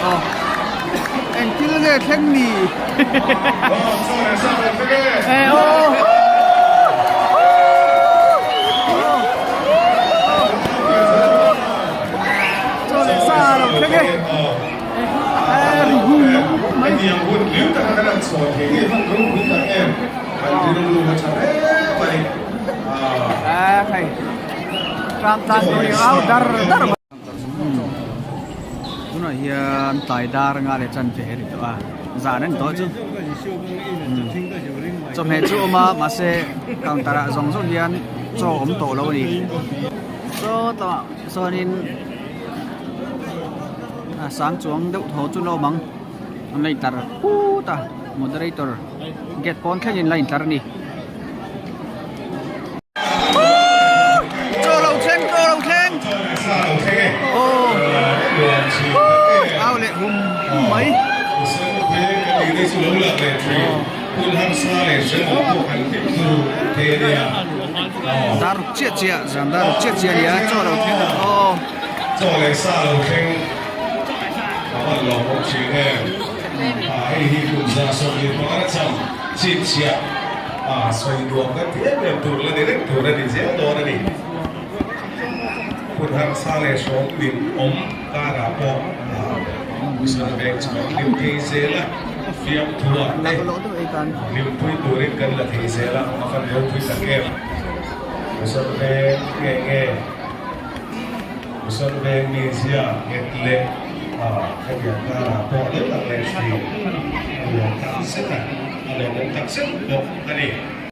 Aw eng thil nge thleng ni? E aw. Chaw leh sa a lo thleng e. Tunah hian tlai dar nga leh chan ve ri tawh a zan an tawh chu chawhmeh chu awm a mahse counter ah zawng zawng hian chaw awm tawh lo a ni saw tlangah sawnin a sang chuang deuh thaw chu la awm ang an la intlar phut a moderator gate pawn thlengin la intlar a ni. Chaw lo thleng chaw lo thleng aw au leh hum hum mai. Dar ruk chiah chiah zan dar ruk chiah chiah a ni a chaw lo thleng aw. Chaw leh sa lo thleng a van lawm awm thin em. Hei hi kum 75 a cham chhinchhiah a sawi nuam kan ti em em tur la ni reng tur a ni zel dawn a ni. Hun harsa leh hrawm min awm karah pawh Mission Veng chu kan hlim thei zel a, fiamthuah te hlimpui turin kan la thei zel a, a van ropui tak em. Mission Veng nge nge. Mission Veng mizia nghet leh hetiang karah pawh lo lang leh thin a nuam tak zet a, a lawmawm tak zet bawk a ni.